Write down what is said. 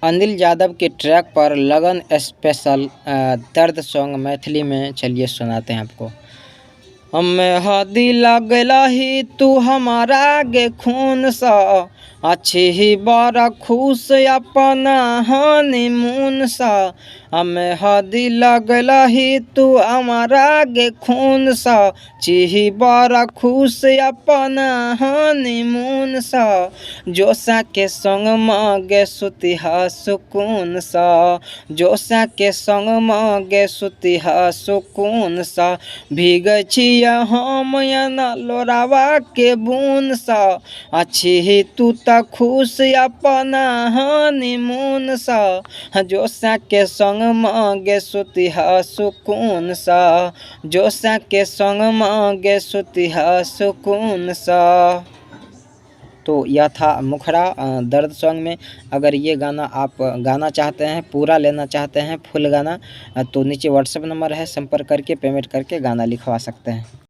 अनिल यादव के ट्रैक पर लगन स्पेशल दर्द सॉन्ग मैथिली में, चलिए सुनाते हैं आपको। हमें हदी लगलही तू हमारा गे खून सा, अच्छी ही बड़ा खुश अपना हनीमून सा। हमें हदी लगलही तू हमारा गे खून सा, चिही बड़ा खुश अपना हनीमून सा। जोसा के संग मागे सुतिहा सुकून सा, जोसा के संग मागे सुतिहा सुकून सा। भीगै छियै हम एना लोरावा के बून सा, अच्छी ही तू त खुश अपना हनीमून सा। जोसा के संग मागे सुतिहा सुकून सा, जोसा के संग मागे सुतिहा सुकून सा। तो यह था मुखड़ा दर्द सॉन्ग में। अगर ये गाना आप गाना चाहते हैं, पूरा लेना चाहते हैं फुल गाना, तो नीचे व्हाट्सएप नंबर है, संपर्क करके पेमेंट करके गाना लिखवा सकते हैं।